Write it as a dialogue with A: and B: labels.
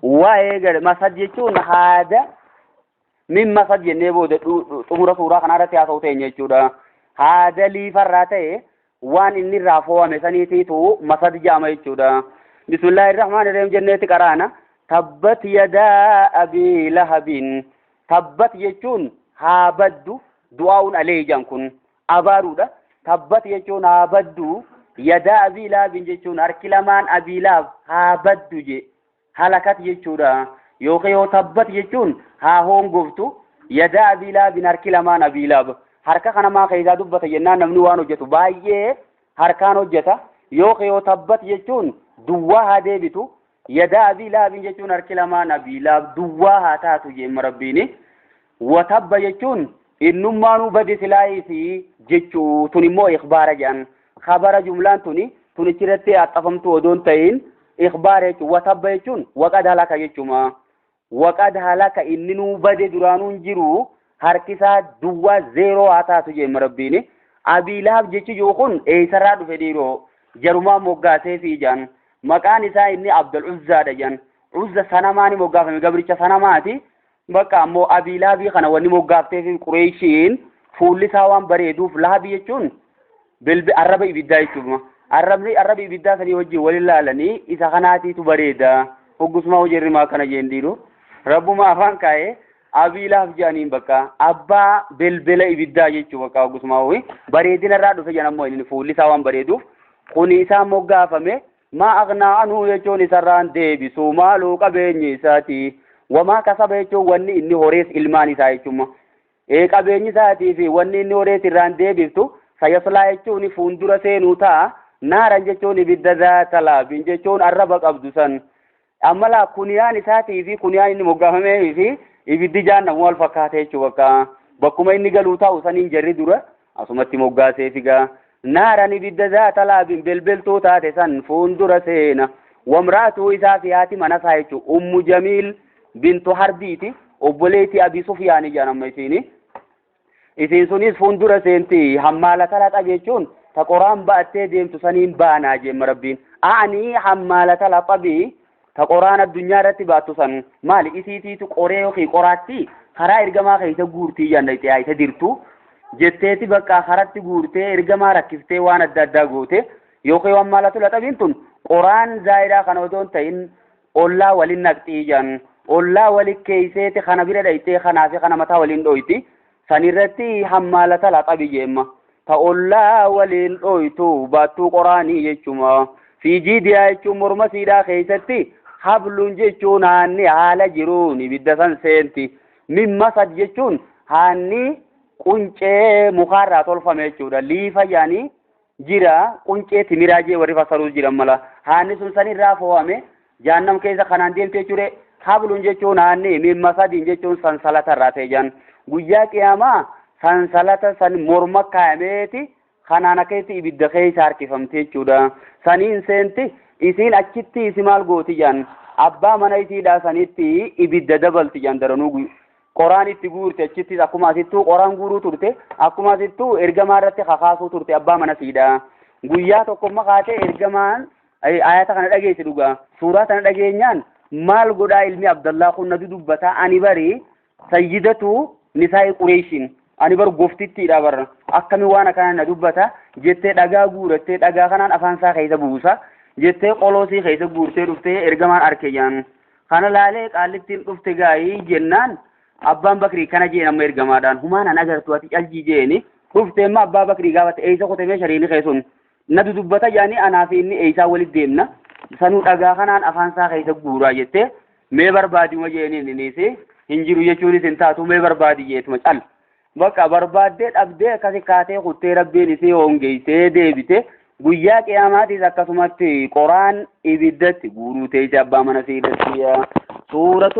A: Waa'ee gara masad jechuun haada min masad jennee booda xumura suuraa kanaa irratti haasa'u teenya jechuudha. Haada liifarraa ta'e waan inni irraa fo'ame saniitiitu masad jedhama jechuudha. Bismillaahi rahmaani rahiim jenneetti qaraana. Tabbat yadaa abii lahabin. Tabbat jechuun haa baddu du'aa'uun alee jedhan kun abaaruudha. Tabbat jechuun haa baddu yadaa abii lahabin jechuun harki lamaan abii lahab haa baddu je halakat jechuudha. Yookiin yoo tabbat jechuun haa hongoftu yadaa abii lahabin harki lamaan abii lahab. Harka kana maa keessaa dubbata jennaan namni waan hojjetu baay'ee harkaan hojjeta. Yookiin yoo tabbat jechuun duwwaa haa deebitu yadaa abii lahabin jechuun harki lamaan abii lahab duwwaa haa taatu jeemma rabbiini. Watabba jechuun innummaanuu badi silaayisi jechuu tun immoo ikhbaara jedhan. Khabara jumlaan tuni tunichirratti axxafamtu odoon ta'in ikhbaara jechuun watabba jechuun waqad halaka jechuma. Waqad halaka inninuu bade duraanuu hin jiru harkisaa duwwaa zeeroo haa taatu jeemma rabbiini. Abii Lahab jechi jiru kun eessarraa dhufe dhiiroo jarumaa moggaasee fi jedhan. Maqaan isaa inni Abdul Uzzaadha jedhan. Uzza sanamaani moggaafame gabricha sanamaati. Bakka ammoo Abii Lahabii kana wanni moggaaftee fi Qureeshiin fuulli isaa waan bareeduuf Lahabii jechuun bilbi arraba ibiddaa jechuudha. Arrabni arraba ibiddaa sanii wajjin waliin laalanii isa kanaatiitu bareeda. Hoggusumaa hojii rimaa kana jeen dhiiru. Rabbuma afaan kaa'ee Abii Lahab jedhaniin bakka abbaa bilbila ibiddaa jechuu bakka hoggusumaa ho'i bareedina irraa dhufe jedhan ammoo inni fuulli isaa waan bareeduuf kuni isaa moggaafame maa aghnaa anhu jechuun isarraan deebisu maaluu qabeenyi isaati. Wamaa kasaba jechuun wanni inni horees ilmaan isaa jechuudha. Qabeenyi isaatii fi wanni inni horees irraan deebiftu sayaslaa jechuun fuuldura seenuu ta'a. Naaran jechuun ibidda zaata laabin jechuun arraba qabdu san. Amma laa kuniyaan isaatii fi kuniyaan inni moggaafamee fi ibiddi jaannamu wal fakkaate jechuudha bakka. Bakkuma inni galuu taa'u saniin jarri dura asumatti moggaasee figaa. Naaran ibidda zaata laabin belbeltuu taate san fuuldura seena. Wamraatuu isaa fi haati mana isaa jechuudha. Ummu Jamiil bintu Harbiiti obboleettii Abii Sufyaanii jedhan amma isiini. Isiin sunis fuuldura seenti hammaalata laxa jechuun ta qoraan ba'attee deemtu saniin baanaa jeemma rabbiin. A'anii hammaalata laxabii ta qoraan addunyaa irratti baattu san maali isiitiitu qoree yookiin qoraatti karaa ergamaa keessa guurtii jedhan dhaqxee isa dirtu jetteeti bakka karatti guurtee ergamaa rakkiftee waan adda addaa goote yookiin hammaalatu laxabiin tun qoraan zaayidaa kana otoo hin ta'in ollaa waliin naqxii jedhan. Ollaa wali keeyseeti kana bira dhayxee kanaa fi kana mataa waliin dhoyti sanirratti hammaalata laxabi jeemma. Ta ollaa waliin dhoytu baattuu qoraanii jechuma. Fi jiidiyaa jechuun morma siidhaa keessatti habluun jechuun haanni haala jiruun ibidda san seenti. Min masad jechuun haanni quncee mukaarraa tolfame jechuudha. Liifa yaanii jira quncee timiraa jee warri fassaruus jiran mala. Haanni sun sanirraa fo'ame jahannam keessa kanaan deemte jechuudha. Habluun jechuun haanni min masadiin jechuun sansalata irraa ta'e jedhan. Guyyaa qiyaamaa sansalata san morma kaayameeti kanaan akkasitti ibidda keessa harkifamte jechuudha. Saniin seenti isiin achitti isi maal gooti jedhan. Abbaa mana isiidhaa sanitti ibidda dabalti jedhan daranuu qoraan itti guurte achitti akkuma asittuu qoraan guuruu turte akkuma asittuu ergamaa irratti kakaasuu turte abbaa mana isiidhaa. Guyyaa tokko kaatee ergamaan ayata kana dhageesse dhugaa. Suuraa kana dhageenyaan maal godhaa ilmi Abdallaa kun na dudubbataa ani bari sayyidatu nisaa'i Qureeshiin ani bar goftittiidha barra akkami waan akkana na dubbata jettee dhagaa guurattee dhagaa kanaan afaan isaa keessa buusa jettee qoloosii keessa guurtee dhuftee ergamaan arke jaan. Kana laalee qaallittiin dhufte gaayii jennaan abbaan Bakrii kana jeen amma ergamaadhaan humaan an agartu ati caljii jeeni dhuftee amma abbaa Bakrii gaafate eessa qotamee shariini keessun na dudubbata jaanii anaa fi inni eessaa walitti deemna sanuu dhagaa kanaan afaan isaa keessa guuraa jettee mee barbaaduma jeeniin innis hin jiru jechuunis hin taatu mee barbaadi jeetuma cal. Bakka barbaaddee dhabdee akkasi kaatee kuttee rabbiin isii hongeessee deebite guyyaa qiyaamaatis akkasumatti qoraan ibiddatti guuruu teesse abbaa mana siidatti. Suuratu